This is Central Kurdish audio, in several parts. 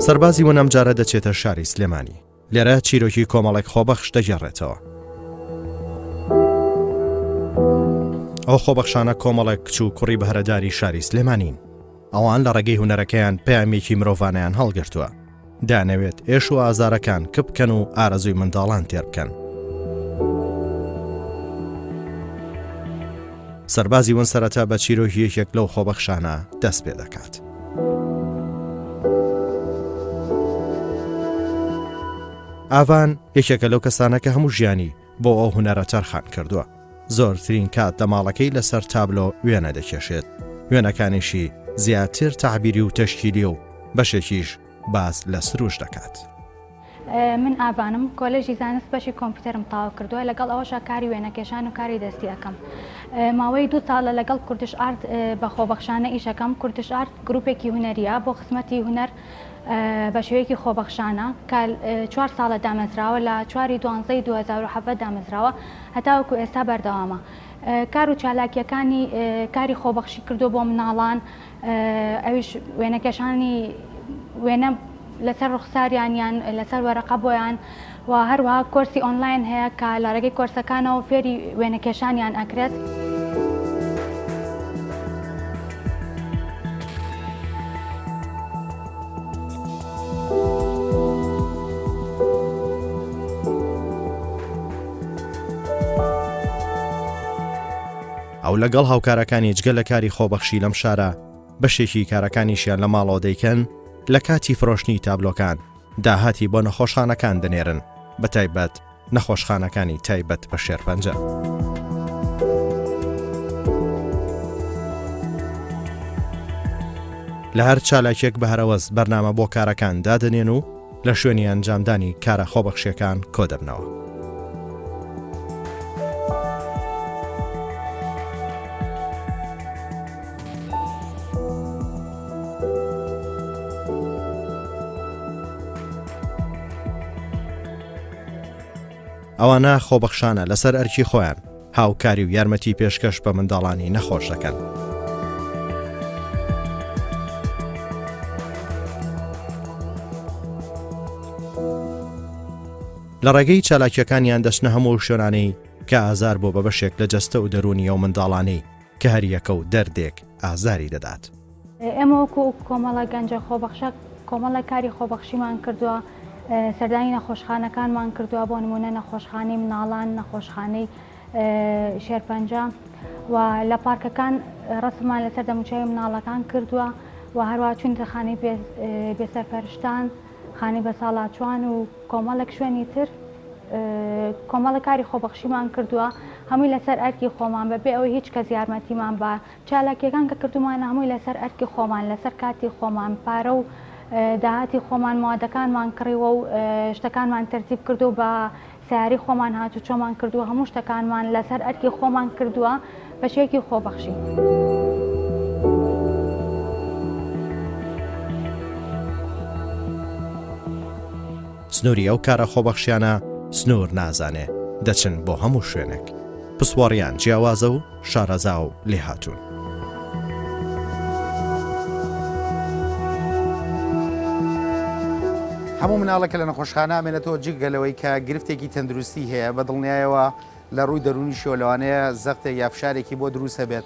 سەربازی ون ئەمجارە دەچێتە شاری سلێمانی. لێرە چیرۆکی کۆمەڵێک خۆبەخش دەگێڕێتەوە. ئەو خۆبەخشانە کۆمەڵێک کچ و کوڕی بەهرەداری شاری سلێمانین. ئەوان لە ڕێگەی هونەرەکەیان پەیامێکی مرۆڤانەیان هەڵگرتووە. دەیانەوێت ئێش و ئازارەکان کپ بکەن و ئارەزووی منداڵان تێر بکەن. سەربازی ون سەرەتا بە چیرۆکی یەکێک لەو خۆبەخشانە دەست پێ دەکات. ئاڤان یەکێکە لەو کەسانە کە هەموو ژیانی بۆ ئەو هونەرە تەرخان کردووە. زۆرترین کات لە ماڵەکەی لەسەر تابلۆ وێنە دەکێشێت، وێنەکانیشی زیاتر تەعبیری و تەشکیلی و بەشێکیش باس لە سروشت دەکات. من ئاڤانم، کۆلێژی زانست بەشی کۆمپیوتەرم تەواو کردووە، لەگەڵ ئەوەشا کاری وێنەکێشان و کاری دەستی ئەکەم. ماوەی دوو ساڵە لەگەڵ کوردش ئارت بە خۆبەخشانە ئیشەکەم، کوردش ئارت گروپێکی هونەرییە بۆ خزمەتی هونەر بە شێوەیەکی خۆبەخشانە کە چوار ساڵە دامەزراوە، لە چواری دوانزەی 2017 دامەزراوە هەتاوەکو ئێستا بەردەوامە. کار و چالاکییەکانی کاری خۆبەخشی کردووە بۆ مناڵان، ئەویش وێنەکێشانی وێنە لەسەر ڕوخساریان یان لەسەر وەرەقە بۆیان و هەروەها کۆرسی ئۆنلاین هەیە کە لە ڕێگەی کۆرسەکانەوە فێری وێنەکێشانیان ئەکرێت. ئەو لەگەڵ هاوکارەکانی جگە لە کاری خۆبەخشی لەم شارە، بەشێکی کارەکانیشیان لە ماڵەوە دەیکەن، لە کاتی فرۆشتنی تابلۆکان داهاتی بۆ نەخۆشخانەکان دەنێرن، بەتایبەت نەخۆشخانەکانی تایبەت بە شێرپەنجە. لە هەر چالاکیەک بە هەرەوەز بەرنامە بۆ کارەکان دادەنێن و لە شوێنی ئەنجامدانی کارە خۆبەخشیەکان کۆدەبنەوە. ئەوانە خۆبەخشانە لەسەر ئەرکی خۆیان هاوکاری و یارمەتی پێشکەش بە منداڵانی نەخۆش دەکەن. لە ڕێگەی چالاکیەکانیان دەچنە هەموو ئەو شوێنانەی کە ئازار بووە بە بەشێک لە جەستە و دەروونی ئەو منداڵانەی کە هەریەکە و دەردێک ئازاری دەدات. ئێمە وەکو کۆمەڵە گەنجە خۆبەخشە کۆمەڵێک کاری خۆبەخشیمان کردووە، سەردانی نەخۆشخانەکانمان کردووە، بۆ نموونە نەخۆشخانەی مناڵان، نەخۆشخانەی شێرپەنجە و لە پارکەکان ڕەسممان لەسەر دەموچاوی مناڵەکان کردووە و هەروەها چوونەتە خانەی بێسەرپەرشتان، خانەی بەساڵاچوان و کۆمەڵێک شوێنی تر کۆمەڵێک کاری خۆبەخشیمان کردووە، هەمووی لەسەر ئەرکی خۆمان بەبێ ئەوەی هیچ کەس یارمەتیمان با. چالاکیەکان کە کردوومانە هەمووی لەسەر ئەرکی خۆمان، لەسەر کاتی خۆمان، پارە و داهاتی خۆمان موادەکانمان کڕیوە و شتەکانمان تەرتیب کردووە و بە سەیارەی خۆمان هاتوچۆمان کردووە، هەموو شتەکانمان لەسەر ئەرکی خۆمان کردووە بە شێوەیەکی خۆبەخشی. سنووری ئەو کارە خۆبەخشیانە سنوور نازانێ، دەچن بۆ هەموو شوێنێک. پسپۆڕیان جیاوازە و شارەزا و لێهاتوون. هەموو مناڵێک کە لە نەخۆشخانە ئەمێنێتەوە جگە لەوەی کە گرفتێکی تەندروستی هەیە بە دڵنیایەوە لە ڕووی دەروونیشەوە لەوانەیە زەختێک یا فشارێکی بۆ دروست هەبێت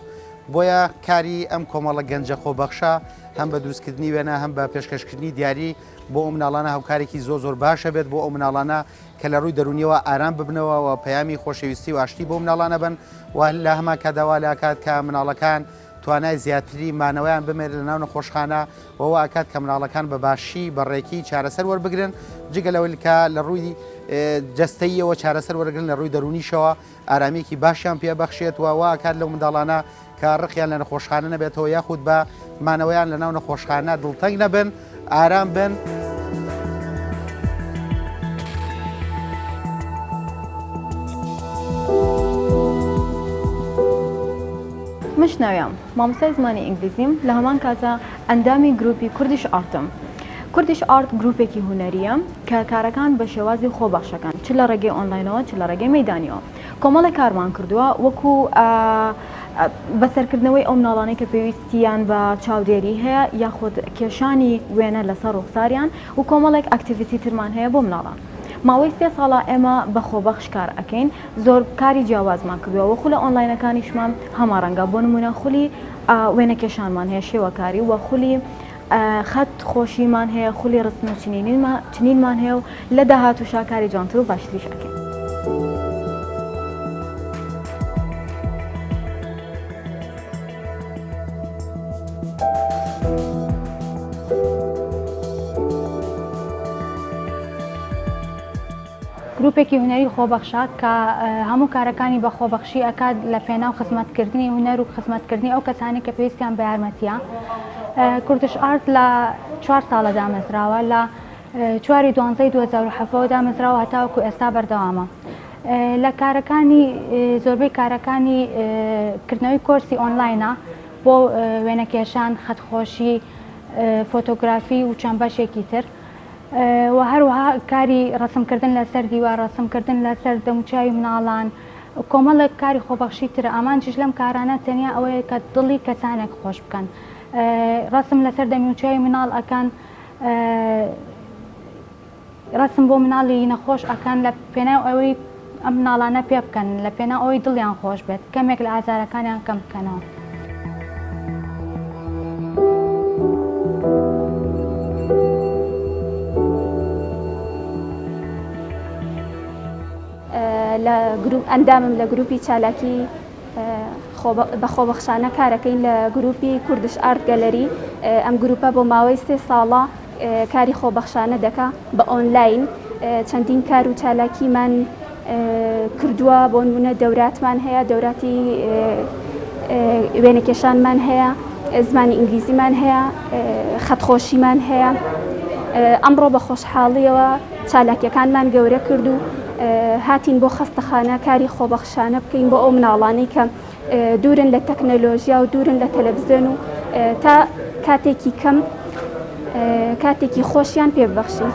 بۆیە کاری ئەم کۆمەڵە گەنجە خۆبەخشە هەم بە دروستکردنی وێنە هەم بە پێشکەشکردنی دیاری بۆ ئەو مناڵانە هاوکارێکی زۆر زۆر باشە بێت بۆ ئەو مناڵانە کە لە ڕووی دەروونیەوە ئارام ببنەوە و پەیامی خۆشەویستی و ئاشتی بۆ مناڵانە بن و لە هەمان کاتدا وا لەکات کە مناڵەکان توانای زیاتری مانەوەیان بمێنێت لە ناو نەخۆشخانە و وا ئەکات کە مناڵەکان بە باشی بە ڕێکی چارەسەر وەربگرن جگە لەوەی کە لە ڕووی جەستەییەوە چارەسەر وەرگرن لە ڕووی دەروونیشەوە ئارامییەکی باشیان پێ بەخشێت و وا ئەکات لەو منداڵانە کە ڕقیان لە نەخۆشخانە نەبێتەوە یاخود بە مانەوەیان لە ناو نەخۆشخانە دڵتەنگ نەبن ئارام بن. من شناویام، مامۆستای زمانی ئینگلیزیم، لە هەمان کاتا ئەندامی گروپی کوردیش ئارتم. کوردیش ئارت گروپێکی هونەرییە کە کارەکان بە شێوازی خۆبەخشەکان چ لە ڕێگەی ئۆنلاینەوە چ لە ڕێگەی مەیدانیەوە. کۆمەڵێک کارمان کردووە وەکو. بەسەرکردنەوەی ئەو مناڵانەی کە پێویستیان بە چاودێری هەیە یاخود کێشانی وێنە لەسەر ڕوخساریان و کۆمەڵێک activity ترمان هەیە بۆ مناڵان. ماوەی سێ ساڵە ئێمە بە خۆبەخش کار ئەکەین زۆر کاری جیاوازمان کردووە و خولە ئۆنلاینەکانیشمان هەمەڕەنگە بۆ نمونە خولی وێنەکێشانمان هەیە شێوەکاری و خولی خەت خۆشیمان هەیە خولی ڕستن و چنینمان هەیە و لە داهاتووشا کاری جوانتر و باشتریش ئەکەین. گروپێکی هونەری خۆبەخشە کە هەموو کارەکانی بە خۆبەخشی ئەکات لە پێناو خزمەتکردنی هونەر و خزمەتکردنی ئەو کەسانی کە پێویستیان بە یارمەتیە. کوردش ئارت لە چوار ساڵە دامەزراوە لە چواری دوانزەی 2017 دامەزراوە هەتاوەکو ئێستا بەردەوامە. لە کارەکانی زۆربەی کارەکانی کردنەوەی کۆرسی ئۆنلاینە بۆ وێنەکێشان، خەتخۆشی، فۆتۆگرافی و چەند بەشێکی تر. و هەروەها کاری ڕەسمکردن لەسەر دیوار، ڕەسمکردن لەسەر دەموچاوی مناڵان، کۆمەڵێک کاری خۆبەخشی ترە، ئامانجیش لەم کارانە تەنیا ئەوەیە کە دڵی کەسانێک خۆش بکەن. ڕەسم لەسەر دەموچاوی مناڵ ئەکەن، ڕەسم بۆ مناڵی نەخۆش ئەکەن لە پێناو ئەوەی ئەم مناڵانە پێ بکەن، لە پێناو ئەوەی دڵیان خۆش بێت، کەمێک لە ئازارەکانیان کەم بکەنەوە. لە گروپ ئەندامم لە گروپی چالاکی بە خۆبەخشانە کارەکەین لە گروپی کوردش ئارت گەلەری ئەم گروپە بۆ ماوەی سێ ساڵە کاری خۆبەخشانە دەکا بە ئۆنلاین چەندین کار و چالاکیمان کردووە بۆ نمونە دەوراتمان هەیە دەوراتی وێنەکێشانمان هەیە زمانی ئینگلیزیمان هەیە خەتخۆشیمان هەیە ئەمڕۆ بە خۆشحاڵیەوە چالاکیەکانمان گەورە کرد و هاتین بۆ خەستەخانە کاری خۆبەخشانە بکەین بۆ ئەو مناڵانەی کە دوورن لە تەکنەلۆژیا و دوورن لە تەلەڤزیۆن و تا کاتێکی کەم کاتێکی خۆشیان پێ ببەخشین.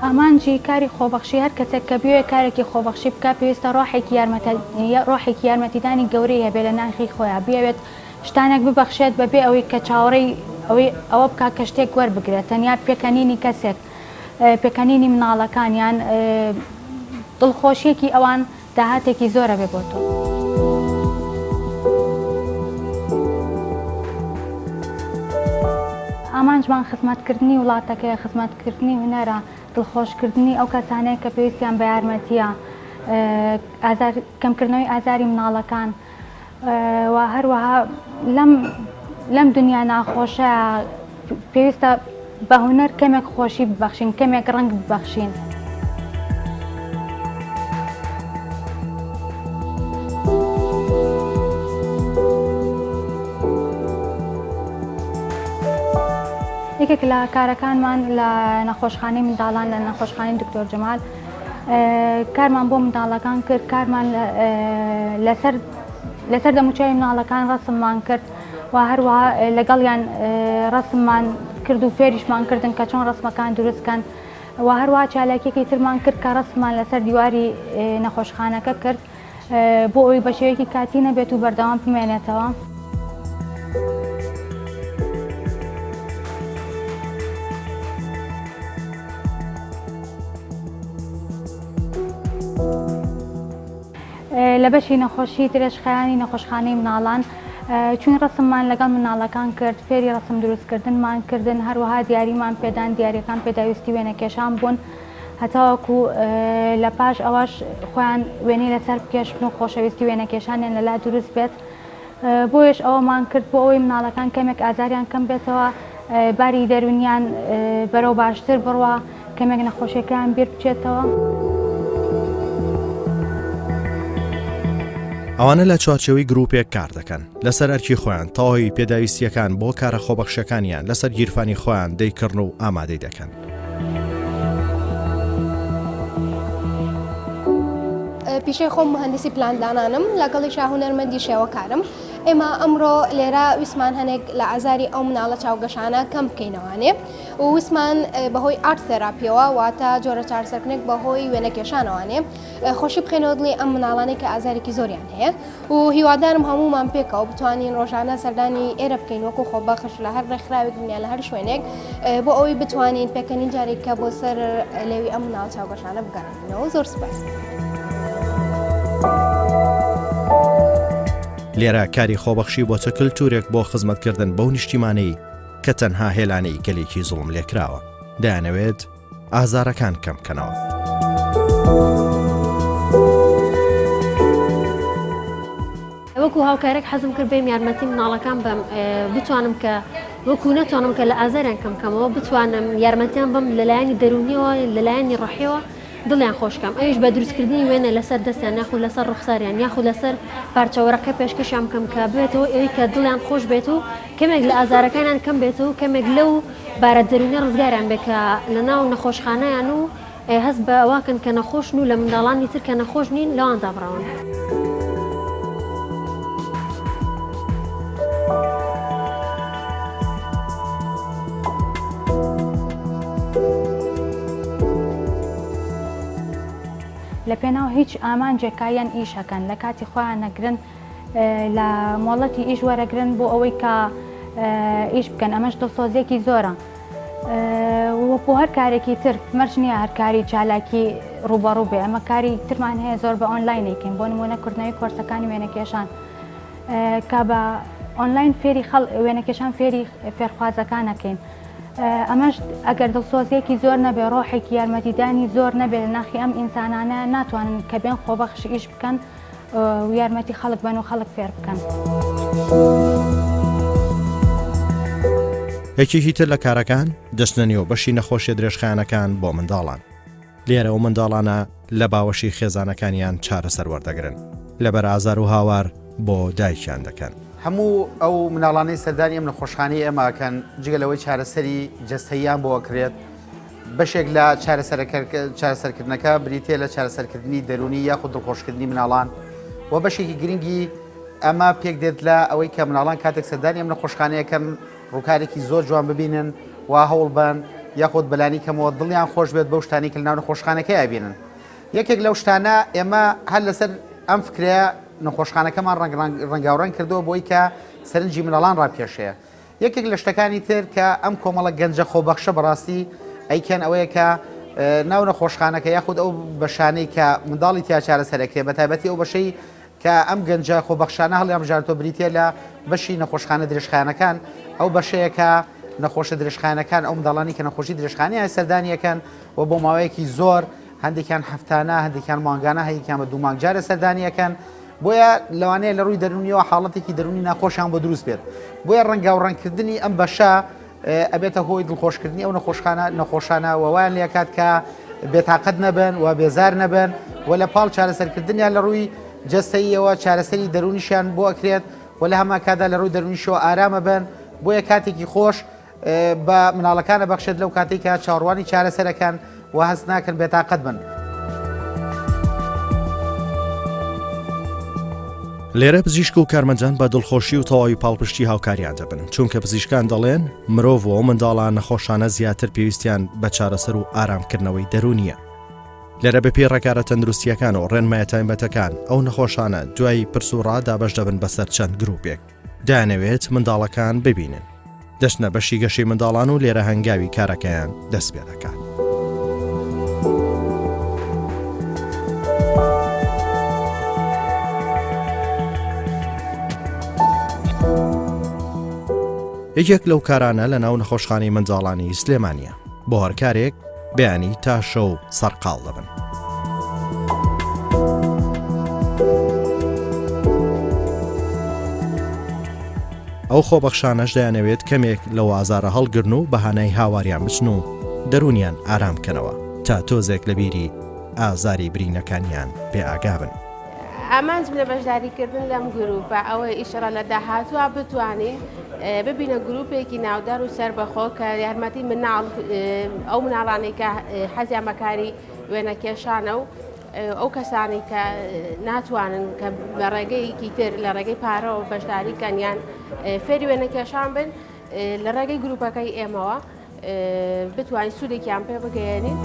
ئامانجی کاری خۆبەخشی هەر کەسێک کە بیەوێ کارێکی خۆبەخشی بکا پێویستە ڕۆحێکی ڕۆحێکی یارمەتیدانی گەورەی هەبێ لە ناخی خۆیا بیەوێت شتانێک ببەخشێت بەبێ ئەوەی کە چاوەڕێی ئەوەی ئەوە بکا کە شتێک وەربگرێت تەنیا پێکەنینی کەسێک پێکەنینی مناڵەکان یان دڵخۆشیەکی ئەوان داهاتێکی زۆر ئەبێ بۆ تۆ. ئامانجمان خزمەتکردنی وڵاتەکەیە، خزمەتکردنی هونەرە، دڵخۆشکردنی ئەو کەسانەیە کە پێویستیان بە یارمەتییە، ئازار کەمکردنەوەی ئازاری مناڵەکان و هەروەها لەم لەم دنیا ناخۆشە پێویستە بە هونەر کەمێک خۆشی ببەخشین، کەمێک ڕەنگ ببەخشین. یەکێک لە کارەکانمان لە نەخۆشخانەی منداڵان لە نەخۆشخانەی دکتۆر جەمال کارمان بۆ منداڵەکان کرد کارمان لەسەر لەسەر دەموچاوی مناڵەکان ڕەسممان کرد و هەروەها لەگەڵیان ڕەسممان کرد و فێریشمان کردن کە چۆن ڕەسمەکان دروست کەن و هەروەها چالاکیەکی ترمان کرد کە ڕەسممان لەسەر دیواری نەخۆشخانەکە کرد بۆ ئەوەی بە شێوەیەکی کاتی نەبێت و بەردەوام بمێنێتەوە. لە بەشی نەخۆشی درێژخایەنی نەخۆشخانەی مناڵان چوین ڕەسممان لەگەڵ مناڵەکان کرد فێری ڕەسم دروستکردنمان کردن هەروەها دیاریمان پێدان دیاریەکان پێداویستی وێنەکێشان بوون هەتاوەکو لە پاش ئەوەش خۆیان وێنەی لەسەر بکێشن و خۆشەویستی وێنەکێشانیان لەلا دروست بێت بۆیەش ئەوەمان کرد بۆ ئەوەی مناڵەکان کەمێک ئازاریان کەم بێتەوە باری دەروونیان بەرەو باشتر بڕوا کەمێک نەخۆشیەکەیان بیر بچێتەوە. ئەوانە لە چوارچێوەی گروپێک کار دەکەن، لەسەر ئەرکی خۆیان تەواوی پێداویستییەکان بۆ کارە خۆبەخشیەکانیان لەسەر گیرفانی خۆیان دەیکڕن و ئامادەی دەکەن. پیشەی خۆم مهندسی پلاندانانم لەگەڵیشا هونەرمەندی شێوەکارم. ئێمە ئەمڕۆ لێرە ویستمان هەنێک لە ئازاری ئەو مناڵە چاوگەشانە کەم بکەینەوانێ و ویستمان بەهۆی art therapy یەوە واتە جۆرە چارەسەرکردنێک بەهۆی وێنەکێشانەوانێ خۆشی بخەینەوە دڵی ئەم مناڵانەی کە ئازارێکی زۆریان هەیە و هیوادارم هەموومان پێکەوە بتوانین ڕۆژانە سەردانی ئێرە بکەین وەکو خۆبەخش لە هەر ڕێکخراوێک بن یان لە هەر شوێنێک بۆ ئەوەی بتوانین پێکەنین جارێک کە بۆ سەر لێوی ئەم مناڵ چاوگەشانە بگەڕێنینەوە زۆر سپاس. لێرە کاری خۆبەخشی بۆتە کلتورێک بۆ خزمەتکردن بەو نیشتیمانەی کە تەنها هێلانەی گەلێکی زوڵم لێکراوە دەیانەوێت ئازارەکان کەم بکەنەوە. وەکو هاوکارێک حەزم کرد بێم یارمەتی مناڵەکان بەم بتوانم کە وەکو نەتوانم کە لە ئازاریان کەم کەمەوە بتوانم یارمەتیان بەم لەلایەنی دەروونیەوە لەلایەنی ڕۆحیەوە دڵیان خۆش کەم ئەویش بە دروستکردنی وێنە لەسەر دەستیان یاخود لەسەر ڕوخساریان یاخود لەسەر پارچە وەرەقەی پێشکەشیان بکەم کە ببێتەوە ئەوی کە دڵیان خۆش بێت و کەمێک لە ئازارەکانیان کەم بێت و کەمێک لەو بارە دەروونیە ڕزگاریان بێت کە لەناو نەخۆشخانەیان و هەست بە ئەوەکەن کە نەخۆشن و لە منداڵانی تر کە نەخۆش نین لەوان دابڕاون. لە پێناو هیچ ئامانجێکا یان ئیشەکەن لە کاتی خۆیان نەگرن لە مۆڵەتی ئیش وەرەگرن بۆ ئەوەی کە ئیش بکەن ئەمەش دڵسۆزیەکی زۆرە وەکو هەر کارێکی تر مەرج نییە هەر کاری چالاکی ڕووبەڕوو بێ ئەمە کاری ترمان هەیە زۆر بە ئۆنلاین ئەیکەین بۆ نموونە کردنەوەی کۆرسەکانی وێنەکێشان کە بە ئۆنلاین فێری خەڵ وێنەکێشان فێری فێرخوازەکان ئەکەین ئەمەش ئەگەر دڵسۆزیەکی زۆر نەبێ ڕۆحێکی یارمەتیدانی زۆر نەبێ لە ناخی ئەم ئینسانانە ناتوانن کە بێن خۆبەخش ئیش بکەن و یارمەتی خەڵک بەن و خەڵک فێر بکەن. یەکێکی تر لە کارەکان دەچنە نێو بەشی نەخۆشیە درێژخایەنەکان بۆ منداڵان. لێرە ئەو منداڵانە لە باوەشی خێزانەکانیان چارەسەر وەردەگرن، لەبەر ئازار و هاوار بۆ دایکیان دەکەن. هەموو ئەو مناڵانەی سەردانی ئەم نەخۆشخانەی ئێمە ئەکەن جگە لەوەی چارەسەری جەستەییان بۆ ئەکرێت، بەشێک لە چارەسەرکردنەکە بریتییە لە چارەسەرکردنی دەروونی یاخود دڵخۆشکردنی مناڵان و بەشێکی گرنگی ئەمە پێکدێت لە ئەوەی کە مناڵان کاتێک سەردانی ئەم نەخۆشخانەیەکەن ڕووکارێکی زۆر جوان ببینن و هەوڵبەن یاخود بەلانی کەمەوە دڵیان خۆش بێت بەو شتانەی کە لەناو نەخۆشخانەکەی ئەبینن. یەکێک لەو شتانە ئێمە هەر لەسەر ئەم فکرەیە نەخۆشخانەکەمان ڕەنگ ڕەنگاوڕەنگ کردووە بۆی کە سەرنجی مناڵان ڕابکێشێ. یەکێک لە شتەکانی تر کە ئەم کۆمەڵە گەنجە خۆبەخشە بەڕاستی ئەیکەن ئەوەیە کە ناو نەخۆشخانەکە یاخود ئەو بەشانەی کە منداڵی تیا چارەسەر ئەکرێ بەتایبەتی ئەو بەشەی کە ئەم گەنجە خۆبەخشانە هەڵیانبژاردووە بریتییە لە بەشی نەخۆشخانە درێژخایەنەکان، ئەو بەشەیە کە نەخۆشە درێژخایەنەکان ئەو منداڵانی کە نەخۆشی درێژخایەنیان هەیە سەردانی ئەکەن و بۆ ماوەیەکی زۆر هەندێکیان هەفتانە هەندێکیان مانگانە هەندێکیان بە دوو مانگ جارێ سەردانی ئەکەن بۆیە لەوانەیە لە ڕووی دەروونیەوە حاڵەتێکی دەروونی ناخۆشیان بۆ دروست بێت بۆیە ڕەنگاوڕەنگکردنی ئەم بەشە ئەبێتە هۆی دڵخۆشکردنی ئەو نەخۆشخانە نەخۆشانە و وایان لێکات کە بێتاقەت نەبن و بێزار نەبن و لە پاڵ چارەسەرکردنیان لە ڕووی جەستەییەوە چارەسەری دەروونیشیان بۆ ئەکرێت و لە هەمان کاتدا لە ڕووی دەروونیشەوە ئارامە بن بۆیە کاتێکی خۆش بە مناڵەکان ئەبەخشێت لەو کاتەی کە چاوەڕوانی چارەسەرەکەن و هەست ناکەن بێتاقەت بن. لێرە پزیشک و کارمەندان بە دڵخۆشی و تەواوی پاڵپشتی هاوکاریان دەبن، چونکە پزیشکان دەڵێن مرۆڤ و ئەو منداڵە نەخۆشانە زیاتر پێویستیان بە چارەسەر و ئارامکردنەوەی دەروونییە. لێرە بەپێی ڕێکارە تەندروستییەکان و ڕێنمایە تایبەتەکان ئەو نەخۆشانە دوای پرس و ڕا دابەش دەبن بەسەر چەند گروپێک. دەیانەوێت منداڵەکان ببینن. دەچنە بەشی گەشەی منداڵان و لێرە هەنگاوی کارەکەیان دەست پێ دەکات. یەکێک لەو کارانە لە ناو نەخۆشخانەی منداڵانی سلێمانییە. بۆ هەر کارێک بەیانی تا شەو سەرقاڵ دەبن. ئەو خۆبەخشانەش دەیانەوێت کەمێک لەو ئازارە هەڵگرن و بە هانای هاواریان بچن و دەروونیان ئارام بکەنەوە تا تۆزێک لە بیری ئازاری برینەکانیان بێ ئاگا بن. ئامانجم لە بەشداریکردن لەم گروپە ئەوەیە ئیشەڵا لە داهاتووا بتوانین ببینە گروپێکی ناودار و سەربەخۆ کە یارمەتی مناڵ ئەو مناڵانەی کە حەزیان بەکاری وێنەکێشانە و. ئەو کەسانەی کە ناتوانن کە بە ڕێگەیەکی تر لە ڕێگەی پارەوە بەشداری کەن یان فێری وێنەکێشان بن لە ڕێگەی گروپەکەی ئێمەوە بتوانین سوودێکیان پێ بگەیەنین.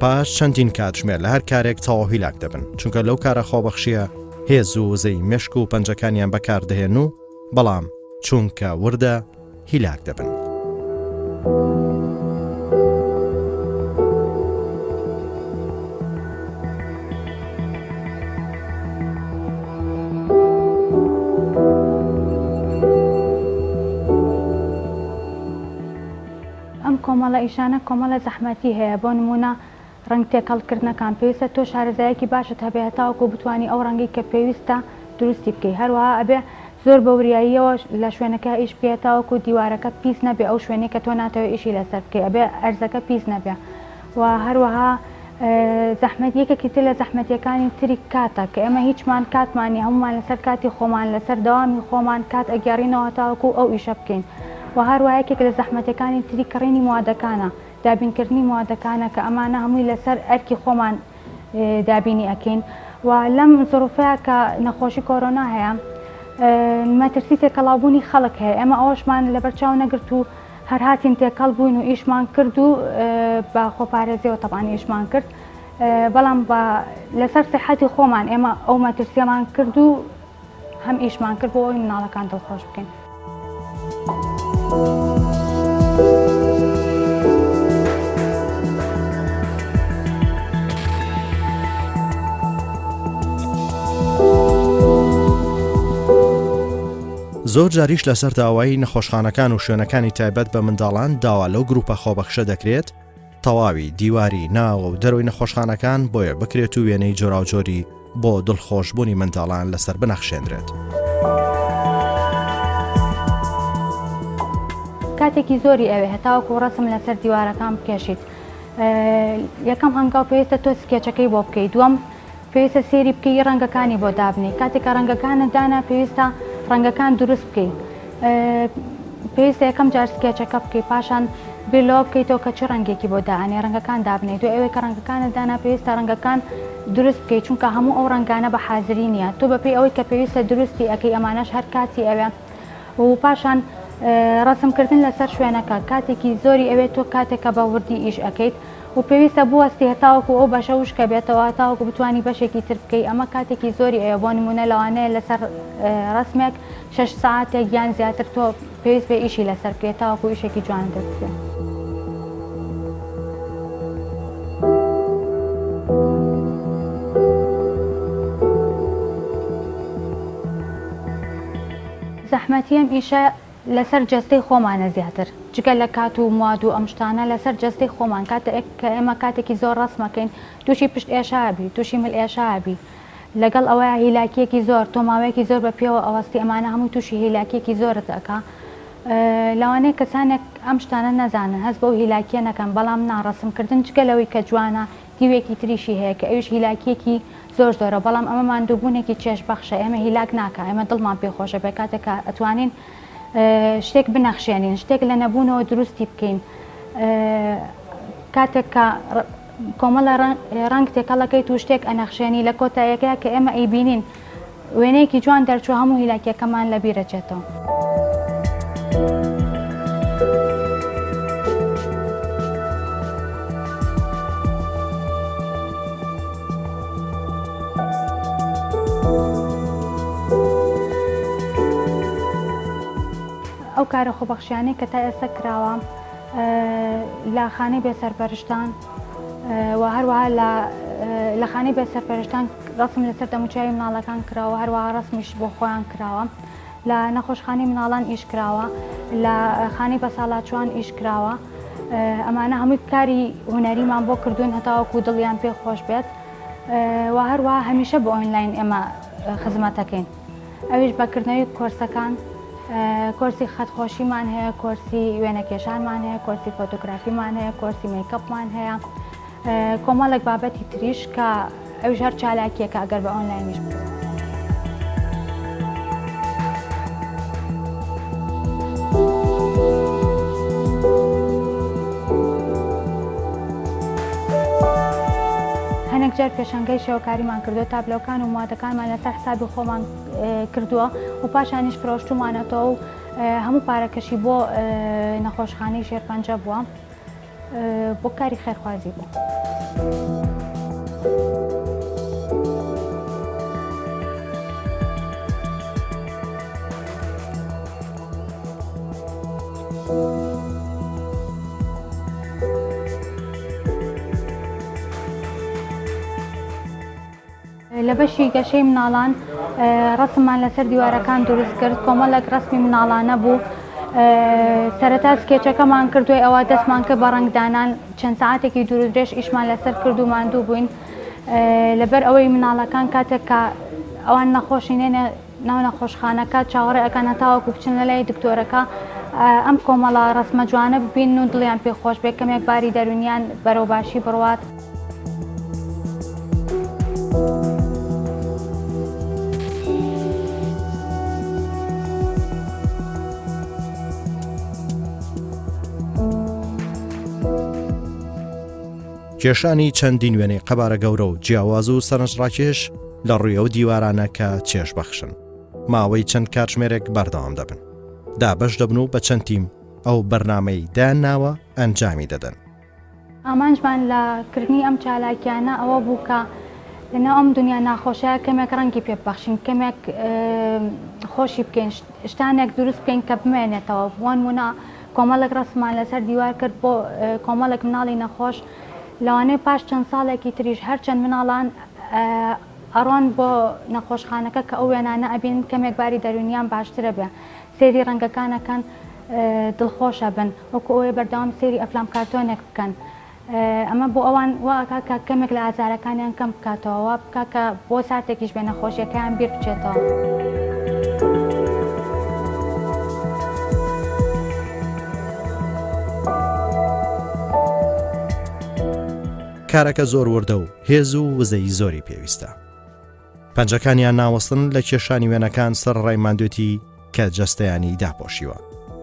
پاش چەندین کاتژمێر لە هەر کارێک تەواو هیلاک دەبن، چونکە لەو کارە خۆبەخشییە هێز و وزەی مێشک و پەنجەکانیان بەکاردەهێن و بەڵام چونکە وردە هیلاک دەبن. ئەم کۆمەڵە ئیشانە کۆمەڵە زەحمەتی هەیە بۆ نموونە ڕەنگ تێکەڵ کردنەکان پێویستە تۆ شارەزایەکی باشت هەبێ هەتاوەکو بتوانی ئەو ڕەنگەی کە پێویستە دروستی بکەی هەروەها ئەبێ زۆر بە وریاییەوە لە شوێنەکە ئیش بکەی هەتاوەکو دیوارەکە پیس نەبێ ئەو شوێنەی کە تۆ ناتەوێ ئیشی لەسەر بکەی ئەبێ ئەرزەکە پیس نەبێ و هەروەها زەحمەت یەکێکی تر لە زەحمەتیەکانی تری کاتە کە ئێمە هیچمان کاتمان نیە هەموومان لەسەر کاتی خۆمان لەسەر دەوامی خۆمان کات ئەگێڕینەوە هەتاوەکو ئەو ئیشە بکەین و هەروەها یەکێک لە زەحمەتیەکانی تری کڕینی موادەکانە دابینکردنی موادەکانە کە ئەمانە هەمووی لەسەر ئەرکی خۆمان دابینی ئەکەین و لەم زڕوفەیە کە نەخۆشی کۆرۆنا هەیە مەترسی تێکەڵاوبوونی خەڵک هەیە ئێمە ئەوەشمان لەبەرچاو نەگرت و هەر هاتین تێکەڵ بووین و ئیشمان کرد و بە خۆپارێزیەوە تەبان ئیشمان کرد بەڵام بە لەسەر سیحەتی خۆمان ئێمە ئەو مەترسیەمان کرد و هەم ئیشمان کرد بۆ ئەوەی مناڵەکان دڵخۆش بکەین. زۆر جاریش لەسەر داوای نەخۆشخانەکان و شوێنەکانی تایبەت بە منداڵان داوا لەو گروپە خۆبەخشە دەکرێت تەواوی دیواری ناوە و دەرەوەی نەخۆشخانەکان بۆیە بکرێت و وێنەی جۆراوجۆری بۆ دڵخۆشبوونی منداڵان لەسەر بنەخشێنرێت. کاتێکی زۆری ئەوێ هەتاوەکو ڕەسم لەسەر دیوارەکان بکێشیت یەکەم هەنگاو پێویستە تۆ سکێچەکەی بۆ بکەیت دووەم پێویستە سێری بکەی ڕەنگەکانی بۆ دابنێی کاتێک کە ڕەنگەکانت دانا پێویستە ڕەنگەکان دروست بکەی پێویستە یەکەم جار سکێچەکە بکەی پاشان بیر لەوە بکەیتەوە کە چ ڕەنگێکی بۆ دائەنێ ڕەنگەکان دابنێ دوای ئەوەی کە ڕەنگەکانت دانا پێویستە ڕەنگەکان دروست بکەی چونکە هەموو ئەو ڕەنگانە بە حازری نییە تۆ بەپێی ئەوەی کە پێویستە دروستی ئەکەی ئەمانەش هەر کاتی ئەوێ و پاشان ڕەسمکردن لەسەر شوێنەکە کاتێکی زۆری ئەوێت تۆ کاتێک کە بە وردی ئیش ئەکەیت و پێویستە بوەستی هەتاوەکو ئەو بەشە وشکە بێتەوە هەتاوەکو بتوانی بەشێکی تر بکەی ئەمە کاتێکی زۆری ئەوێ بۆ نمونە لەوانەیە لەسەر ڕەسمێک شەش سەعاتێک یان زیاتر تۆ پێویست بێ ئیشی لەسەر بکەی تاوەکو ئیشێکی جوان دەست بێ. زەحمەتی ئەم ئیشە لەسەر جەستەی خۆمانە زیاتر جگە لە کات و مواد و ئەم شتانە لەسەر جەستەی خۆمان کاتێک کە ئێمە کاتێکی زۆر ڕەسمەکەین تووشی پشت ئێشە ئەبی تووشی مل ئێشە ئەبی لەگەڵ ئەوەیا هیلاکیەکی زۆر تۆ ماوەیەکی زۆر بە پێوە ئەوەستی ئەمانە هەمووی تووشی هیلاکیەکی زۆرت ئەکا لەوانەیە کەسانێک ئەم شتانە نەزانن هەست بەو هیلاکیە نەکەن بەڵام نا ڕەسم کردن جگە لەوەی کە جوانە دیوێکی تریشی هەیە کە ئەویش هیلاکیەکی زۆر زۆرە بەڵام ئەمە ماندووبوونێکی چێژ بەخشە ئێمە هیلاک ناکا ئێمە دڵمان پێ خۆشە بێ کاتێک کە ئەتوانین شتێک بنەخشێنین شتێک لە نەبوونەوە دروستی بکەین کاتێک کە کۆمەڵە ڕەنگ تێکەڵەکەیت و شتێک ئەنەخشێنی لە کۆتاییەکەیا کە ئێمە ئەیبینین وێنەیەکی جوان دەرچوو هەموو هیلاکیەکەمان لەبیر ئەچێتەوە. ئەو کارە خۆبەخشیانەی کە تا ئێستا کراوە لە خانەی بێسەرپەرشتان و هەروەها لە خانەی بێسەرپەرشتان ڕەسم لەسەر دەموچاوی مناڵەکان کراوە هەروەها ڕەسمیش بۆ خۆیان کراوە لە نەخۆشخانەی مناڵان ئیش کراوە لە خانەی بەساڵاچوان ئیش کراوە ئەمانە هەمووی کاری هونەریمان بۆ کردوون هەتاوەکو دڵیان پێ خۆش بێت و هەروەها هەمیشە بۆ ئۆنلاین ئێمە خزمەتەکەین ئەویش بە کردنەوەی کۆرسەکان. کۆرسی خەتخۆشیمان هەیە، کۆرسی وێنەکێشانمان هەیە، کۆرسی فۆتۆگرافیمان هەیە، کۆرسی مەیکەپمان هەیە، کۆمەڵێک بابەتی تریش کە ئەویش هەر چالاکییەکە ئەگەر بە ئۆنلاینیش بکرێت. هەنێک جار پێشانگای شێوەکاریمان کردووە، تابلۆکان و موادەکانمان لەسەر حسابی خۆمان کردووە و پاشانیش فرۆشتوومانەتەوە و هەموو پارەکەشی بۆ نەخۆشخانەی شێرپەنجە بووە بۆ کاری خێرخوازی بوو. لە بەشی گەشەی مناڵان ڕەسممان لەسەر دیوارەکان دروست کرد، کۆمەڵێک ڕەسمی مناڵانە بوو. سەرەتا سکێچەکەمان کرد، دوای ئەوە دەستمان کرد بە ڕەنگدانان، چەند سەعاتێکی دوورودرێژ ئیشمان لەسەر کرد و ماندوو بووین. لەبەر ئەوەی مناڵەکان کاتێک کە ئەوان نەخۆشی نێنە ناو نەخۆشخانەکە چاوەڕێ ئەکەن هەتاوەکو بچن لەلای دکتۆرەکە ئەم کۆمەڵە ڕەسمە جوانە ببینن و دڵیان پێ خۆش بێ کەمێک باری دەروونیان بەرەو باشی بڕوات. کێشانی چەندین وێنەی قەبارە گەورە و جیاواز و سەرنجڕاکێش لە ڕووی ئەو دیوارانە کە چێژبەخشن ماوەی چەند کاتژمێرێک بەردەوام دەبن دابەش دەبن و بە چەند تیم ئەو بەرنامەی دایانناوە ئەنجامی دەدەن. ئامانجمان لە کردنی ئەم چالاکیانە ئەوە بوو کە لەناو ئەم دونیا ناخۆشەیا کەمێک ڕەنگی پێ ببەخشین، کەمێک خۆشی بکەین، شتانێک دروست بکەین کە بمێنێتەوە. بۆ نموونە کۆمەڵێک ڕەسممان لەسەر دیوار کرد بۆ کۆمەڵێک مناڵی نەخۆش، لەوانەیە پاش چەند ساڵێکی تریش هەرچەند مناڵان ئەڕۆن بۆ نەخۆشخانەکە کە ئەو وێنانە ئەبینن کەمێک باری دەروونیان باشترە بێ، سەیری ڕەنگەکان ئەکەن دڵخۆش ئەبن وەکو ئەوەی بەردەوام سەیری ئەفلام کارتۆنێک بکەن ئەمە بۆ ئەوان وا ئەکا کە کەمێک لە ئازارەکانیان کەم بکاتەوە وا بکا کە بۆ ساتێکیش بێ نەخۆشیەکەیان بیر بچێتەوە. کارەکە زۆر وردە و هێز و وزەی زۆری پێویستە. پەنجەکانیان ناوەستن لە کێشانی وێنەکان سەرەڕای ماندوێتی کە جەستەیانی داپۆشیوە.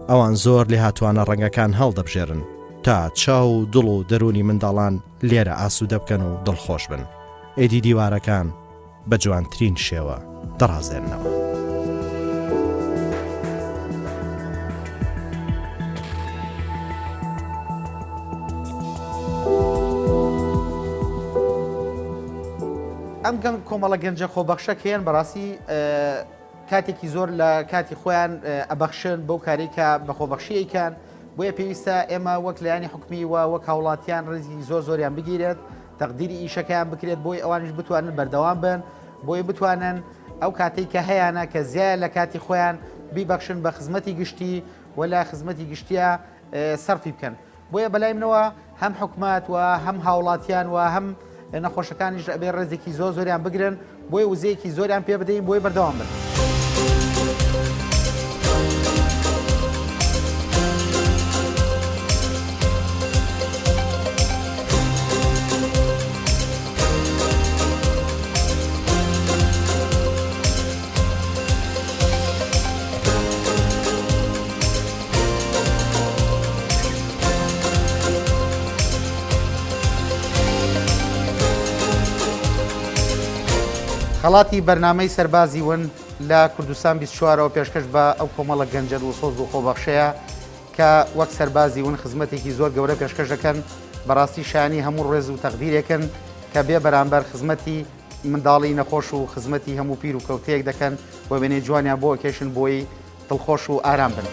ئەوان زۆر لێهاتووانە ڕەنگەکان هەڵدەبژێرن تا چاو و دڵ و دەروونی منداڵان لێرە ئاسوودە بکەن و دڵخۆش بن. ئیدی دیوارەکان بە جوانترین شێوە دەڕازێننەوە. ئەم گەنگ کۆمەڵە گەنجە خۆبەخشە کێن بەڕاستی کاتێکی زۆر لە کاتی خۆیان ئەبەخشن بەو کاری کە بە خۆبەخشی ئەیکەن بۆیە پێویستە ئێمە وەک لایەنی حکومی و وەک هاوڵاتیان ڕێزی زۆر زۆریان بگیرێت تەقدیری ئیشەکەیان بکرێت بۆی ئەوانیش بتوانن بەردەوام بن بۆی بتوانن ئەو کاتێک کە هەیانە کە زیایە لە کاتی خۆیان بیبەخشن بە خزمەتی گشتی و لە خزمەتی گشتیە سەرفی بکەن بۆیە بەلای منەوە هەم حکومەت و هەم هاوڵاتیان و هەم نەخۆشەکانیش ئەبێ ڕێزێکی زۆر زۆریان بگرن بۆیە وزەیەکی زۆریان پێ بدەین بۆی بەردەوام بن. خەڵاتی بەرنامەی سەربازی ون لە کوردستان 24ەوە پێشکەش بە ئەو کۆمەڵە گەنجە دڵسۆز و خۆبەخشەیە کە وەک سەربازی ون خزمەتێکی زۆر گەورە پێشکەش دەکەن بەڕاستی شایانی هەموو ڕێز و تەقدیرێکن کە بێ بەرامبەر خزمەتی منداڵی نەخۆش و خزمەتی هەموو پیر و کەوتەیەک دەکەن و وێنەی جوانیان بۆ ئەکێشن بۆی دڵخۆش و ئارام بن.